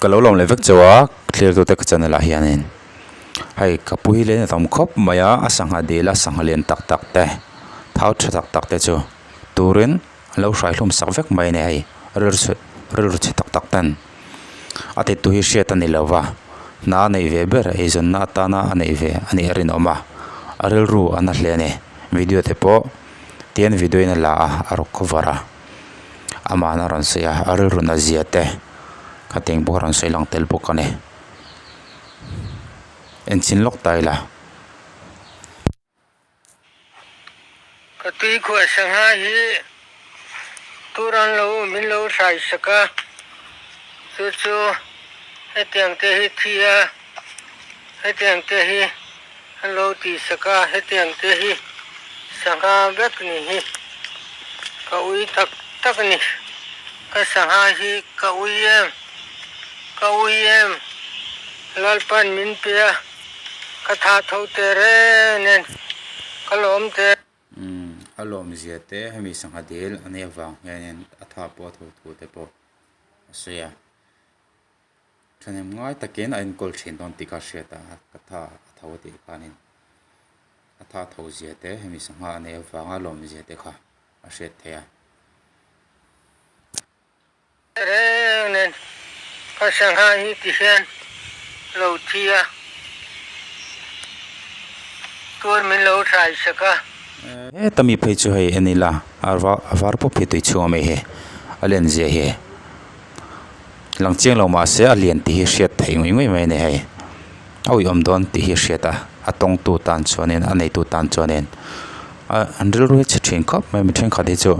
Ka lo lawm leh vek chauh a thlirtute ka channel ah hianin hei ka pu hi len a tam khawp mai a a sangha dil a sangha lian tak tak te thau tha tak tak te chu turin an lo hrai hlawm sak vek mai a ni hei rilru rilru chhe tak tak ten a ti tu hi hriat a ni lo va hna a neih ve ber eizawnna atana a neih ve a nih a rinawm a a rilru a na hle a ni video te pawh tian video in a la a a rawn cover a. Ama'n a rawn sawi a a rilru na zia te khatiang pawh a rawn sawi lang tel bawk a ni enchhin lawk ta ila. Ka tui khuah sangha hi tur an lo min lo hrai sak a chu chu hetiang te hi thi a hetiang te hi an lo tih sak a hetiang te hi sangha vek ni hi ka ui tak tak a ni ka sangha hi ka ui em ka ui em Lalpan min pe a ka tha tho teh reng nen ka lawm teh. Umm a lawm zia te hemi sangha dil a nih avang hianin a tha pawh a tho thu te pawh a sawi a. Thahnem ngai takin a enkawl thin dawn tih kha a hriat a, ka tha a tho a tih khanin a tha tho zia te hemi sangha a neih avanga lawm zia te kha a hriat theih a. Reng nen ka sangha hi ti hian lo thi a, tur min lo hrai sak a. Heta mi phei chu hei en ila a var pawp hi tui chhunga mai hi a len zia hi. Lang chiang lo mahse a lian tih hi hriat theih ngawih ngawih mai a ni hei a uiawm dawn tih hi hriat a a tawngtu tan chuanin a neitu tan chuanin ah an rilru hi chhe thin khawp mai mi thenkhat hi chu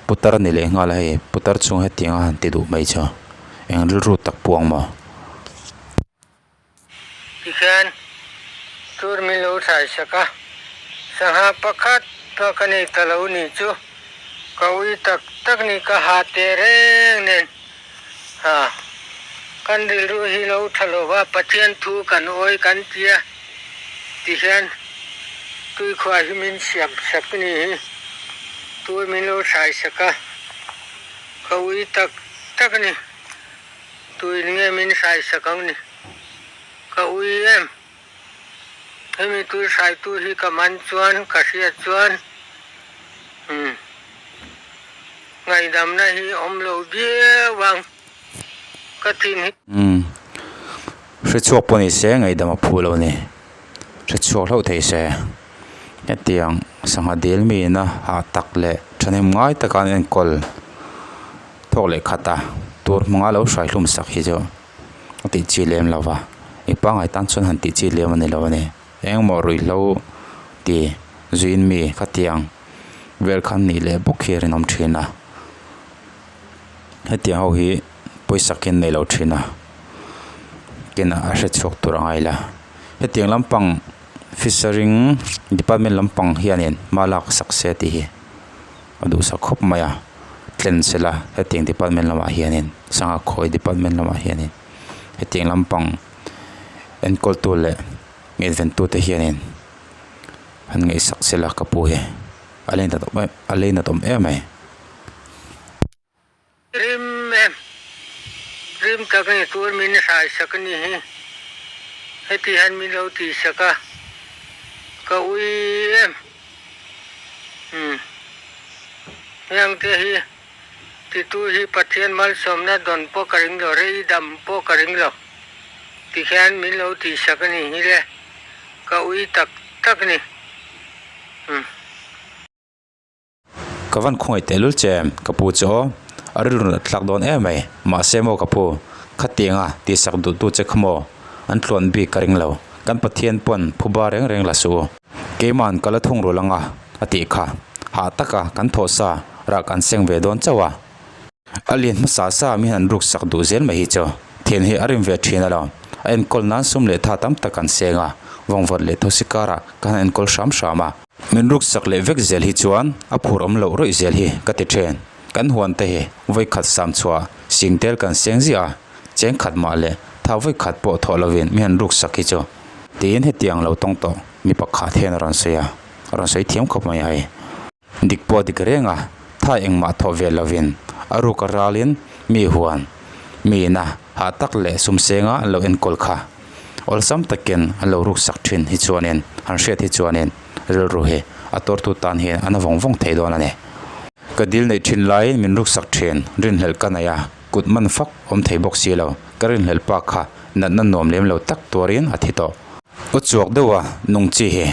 putar a ni leh nghal a hei putar chhung hetiang a han ti duh mai chu eng rilru tak puang maw. Tikhian tur min lo thlai sak a, sangha pakhat pawh ka nei ta lo ni chu ka ui tak tak ni ka ha teh reng nen ha kan rilru hi lo tha lo va Pathian thu kan awi kan tia tikhian tuikhua hi min siam sak ni hi tur min lo thlai sak a ka ui tak tak ni. Tuin nge min hrai sak ang ni? Ka ui em? Hemi tui hraitu hi ka man chuan ka hriat chuan umm ngaihdamna hi awm lo viau ang ka thin hi. Umm hre chhuak pawh ni se ngaihdam a phu lo ni. Hre chhuak hlauh thei se. Hetiang sangha dil mi ina hah tak leh thahnem ngai taka an enkawl. Thawk leh khat a, tur hmanga lo hrai hlum sak hi chu a tih chi lem lo va, i pangngai tan chuan han tih chi lem a ni lo a ni. Engmaw ruihhlo ti zuiin mi khatiang vel khan nih leh bawk hi a rinawm thin a, hetiang ho hi pawisa ken nei lo thin a, ken a hre chhuak tur a ngai la. Hetiang lampang fishery department lampang hianin hma lak sak se tih hi. A duhsak khawp mai a tlen sela hetiang department lamah hianin sangha khawi department lamah hianin hetiang lampang enkawl tu leh ngaihven tu te hianin an ngaihsak sela ka pu hi a lei nat awm em a lei nat awm em mai. Rim em rim tak a ni tur min hrai sak a ni hi heti hian min lo tih sak a ka ui em umm heng te hi titu hi Pathian malsawmna dawn pawh ka ring lo rei dam pawh ka ring lo ti hian min lo tih sak a ni hi le ka ui tak tak a ni umm. Ka van khawngaih teh lul che em, ka pu chu aw, a rilru nat thlak dawn em mai, mahse maw ka pu, khatianga tihsak duh tu che kha maw, an tluan bik ka ring lo, kan Pathian pawn phuba reng reng la suh u. Keima'n ka la thung rul anga a tih kha, hah taka kan thawh sa rah kan seng ve dawn chauh a. A lian hmasa sa mi han ruk sak duh zel mai hi chu thian hi a rim ve thin alawm. A enkawl nan sum leh tha tam tak kan seng a, vawngvawt leh thosi karah ka han enkawl hram hram a. Min ruk sak leh vek zel hi chuan a phur awm loh rawih zel hi ka ti thin. Kan huan te hi vawi khat sam chhuah sing tel kan seng ziah a, cheng khat mah leh tha vawi khat pawh thawh lovin mi han ruk sak hi chu tiin hetiang lo tawng tawh mi pakhat hian a rawn sawi a, a rawn sawi thiam khawp mai hai. Dik pawh dik reng a, tha engmah thawh ve lovin a ruk a ralin mi huan mi ina. Hah tak leh sum senga an lo enkawl kha awlsam takin an lo ruksak thin hi chuanin han hriat hi chuanin rilru hi a tuartu tan hian a na vawng vawng thei dawn a ni. Ka dil neih thin laiin min ruksak thin rinhlelh ka nei a, kut man fak awm thei bawk si lo. Ka rinhlelh pa kha natna nuam lem lo tak tuarin a thi tawh. U chuak deuha nung chi hi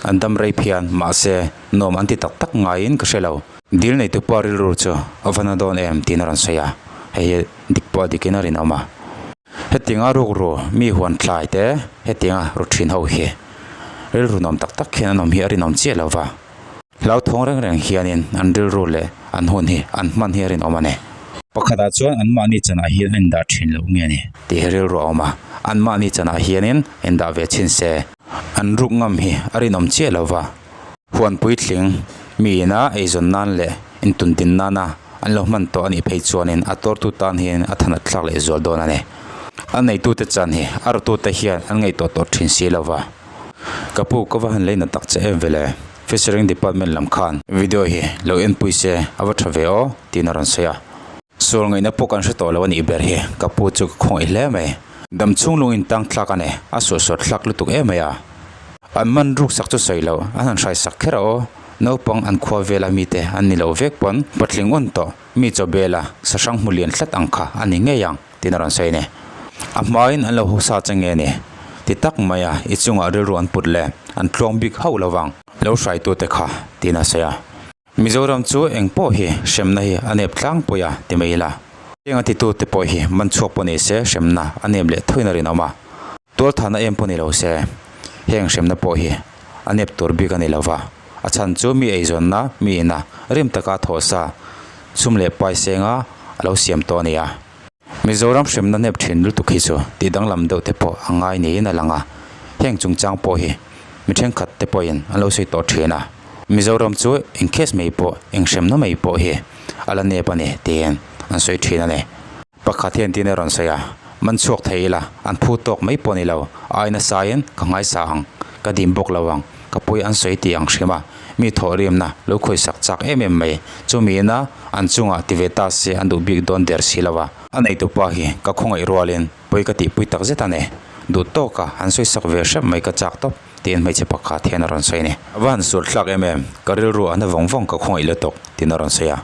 an dam rei phian mahse nuam an ti tak tak ngaiin ka hre lo. Dil neitu pa rilru chu a va na dawn em tiin a rawn sawi a, hei hi dik pawh a dikin a rinawm a. Hetianga rukru mi huan thlai te hetianga ru thin ho hi rilru nuam tak tak hian an awm hi a rinawm chiah lo va. Hlauthawng reng reng hianin an rilru leh an hun hi an hman hi a rinawm a ni. Pakhatah chuan anmahni chanah hian a indah thin loh nge ni tih hi rilru a awm a, anmahni chanah hianin indah ve chhin se an ruk ngam hi a rinawm chiah lo va. Huan puitling mi ina eizawn nan leh intundin nana an lo hman tawh a nih phei chuanin a tuartu tan hian a than a thlak leh zual dawn a ni. A neitute chan hi a rawtute hian an ngaihtuah tawh thin si lo va. Ka pu ka va han leina tak che em vele Fishering Department lam khan video hi lo enpui se a va tha ve aw tiin a rawn sawi a. Sual ngaihna pawh kan hre tawh lo a nih ber hi ka pu chu ka khawngaih hle mai. Dam chhung lung in tang thlak a ni, a suahsuat thlak lutuk em mai a. An man ruk sak chu sawi lo, an han hrai sak kher a aw. Naupang an khua vela mite an ni lo vek pawn patling un tawh mi chaw bela sahrang hmu lian tlat ang kha a ni ngei ang tiin a rawn sawi a ni. A hmain an lo hausa che nge ni? Ti tak mai a i chungah rilru an put le an tluang bik hauh lo vang lo hraitute kha tiin a sawi a. Mizoram chu eng pawh hi hremna hi a nep tlangpui a ti mai ila. Heng a titute pawh hi man chhuak pawh ni se hremna a nep leh thuin a rinawm a. Tualthahna em pawh ni lo se heng hremna pawh hi a nep tur bik a ni lo va. A chhan chu mi eizawnna mi ina rim taka thawh sa sum leh pai senga a lo siam tawh a ni a. Mizoram hremna nep thin lutuk hi chu tih danglam deuh te pawh a ngai niin a lang a, heng chungchang pawh hi mi thenkhat te pawhin an lo sawi tawh thin a. Mizoram chu eng case mai pawh, eng hremna mai pawh hi a la nep a ni tiin an sawi thin a ni. Pakhat hian tin a rawn sawi a, man chhuak thei ila an phu tawk mai pawh a ni lo, ai nasain ka ngaisa ang, ka dim bawk lo ang, ka pawi an sawi tih ang hrim a, mi thawhrimna lo khawisak chak em em mai, chumi ina an chungah ti ve ta se an duh bik dawn der si lo a. A neitupa hi ka khawngaih rualin pawi ka tihpui tak zet a ni, duh tawka an sawisak ve hrep mai ka chak tawp tiin hmeichhe pakhat hian a rawn sawi a ni. A va han sual thlak em em, ka rilru a na vawng vawng ka khawngaih lutuk tiin a rawn sawi a.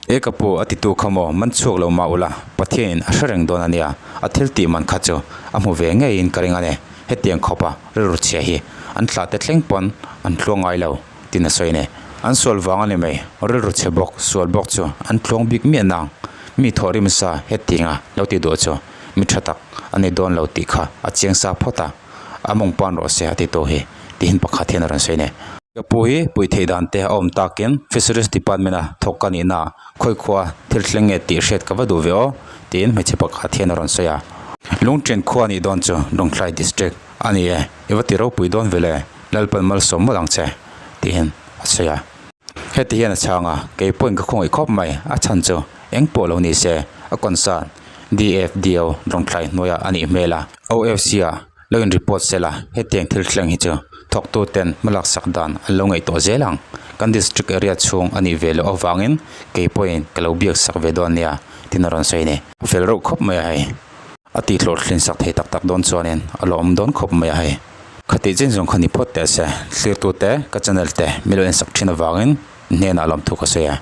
E ka pu, a titu kha maw, man chhuak lo mah ula, Pathianin a hre reng dawn a nia, a thil tih man kha chu a hmu ve ngeiin ka ring a ni, hetiang khawpa rilru chhia hi an thlah te thleng pawn an tluang ngai lo, tiin a sawi a ni. An sual vang a ni mai, rilru chhe bawk, sual bawk chu an tluang bik miah nang, mi thawhrim sa hetianga lo ti duh chu mi tha tak a ni dawn lo tih kha a chiang sa phawt a, a mawng pan rawh se a ti tawh hi, tiin pakhat hian a rawn sawi a ni. Ka pu hi puih theih dan te a awm takin Fisheries Department a thawk ka nihna khawi khua thil thleng nge tih hriat ka va duh ve aw tiin hmeichhe pakhat hian a rawn sawi a. Lungṭian khua nih dawn chu Lawngtlai District a ni e, i va ti ropui dawn ve le, Lalpan malsawm mawlh ang che tiin a sawi a. Heti hian a chhang a, kei pawhin ka khawngaih khawp mai, a chhan chu eng pawh lo ni se a concern DFDO Lawngtlai hnuaiah a nih hmel a, OFC ah Lo in report sela, hetiang thil thleng hi chu thawktu ten hmalak sak dan an lo ngaihtuah zel ang. Kan district area chhung a nih ve loh avangin kei pawhin ka lo biak sak ve dawn nia tiin a rawn sawi a ni. A fel reuh khawp mai a hei. A tih hlawhthlin sak thei tak tak dawn chuanin a lo awm dawn khawp mai a hei. Khatih chin zawng kha ni phawt teh se, thlirtu te, ka channel te mi lo en sak thin avangin hnenah lawmthu ka sawi a.